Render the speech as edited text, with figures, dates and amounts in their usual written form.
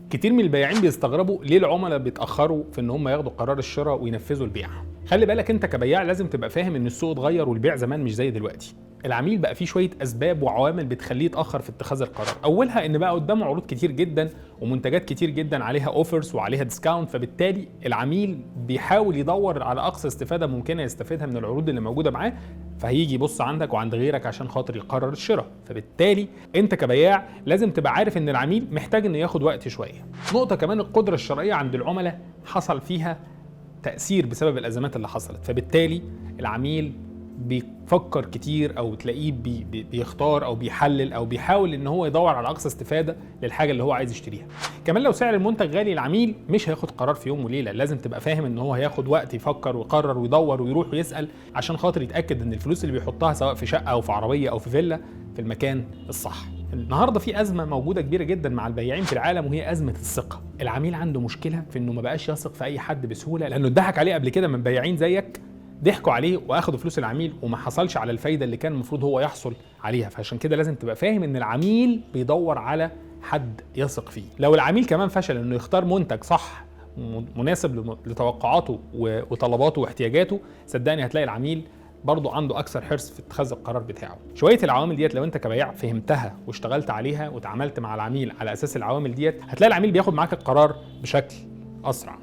كتير من البياعين بيستغربوا ليه العملاء بيتاخروا في ان هم ياخدوا قرار الشراء وينفذوا البيع. خلي بالك انت كبياع لازم تبقى فاهم ان السوق اتغير والبيع زمان مش زي دلوقتي. العميل بقى فيه شوية اسباب وعوامل بتخليه يتاخر في اتخاذ القرار. اولها ان بقى قدامه عروض كتير جدا ومنتجات كتير جدا عليها offers وعليها discount، فبالتالي العميل بيحاول يدور على اقصى استفاده ممكنة يستفيدها من العروض اللي موجودة معاه، فهيجي يبص عندك وعند غيرك عشان خاطر يقرر الشراء. فبالتالي انت كبياع لازم تبقى عارف ان العميل محتاج انه ياخد وقت شوية. نقطة كمان، القدرة الشرائية عند العملاء حصل فيها تاثير بسبب الازمات اللي حصلت، فبالتالي العميل بيفكر كتير او تلاقيه بي بي بيختار او بيحلل او بيحاول ان هو يدور على اقصى استفاده للحاجة اللي هو عايز يشتريها. كمان لو سعر المنتج غالي العميل مش هياخد قرار في يوم وليلة، لازم تبقى فاهم ان هو هياخد وقت يفكر ويقرر ويدور ويروح ويسال عشان خاطر يتاكد ان الفلوس اللي بيحطها سواء في شقه او في عربية او في فيلا في المكان الصح. النهارده في ازمة موجودة كبيرة جدا مع البياعين في العالم، وهي ازمة الثقة. العميل عنده مشكلة في انه ما بقاش يثق في اي حد بسهولة، لانه اتضحك عليه قبل كده من بياعين زيك ضحكوا عليه واخدوا فلوس العميل وما حصلش على الفايدة اللي كان المفروض هو يحصل عليها. فعشان كده لازم تبقى فاهم ان العميل بيدور على حد يثق فيه. لو العميل كمان فشل انه يختار منتج صح مناسب لتوقعاته وطلباته واحتياجاته، صدقني هتلاقي العميل برضه عنده اكثر حرص في اتخاذ القرار بتاعه. شوية العوامل ديت لو انت كبياع فهمتها واشتغلت عليها وتعاملت مع العميل على اساس العوامل ديت، هتلاقي العميل بياخد معاك القرار بشكل اسرع.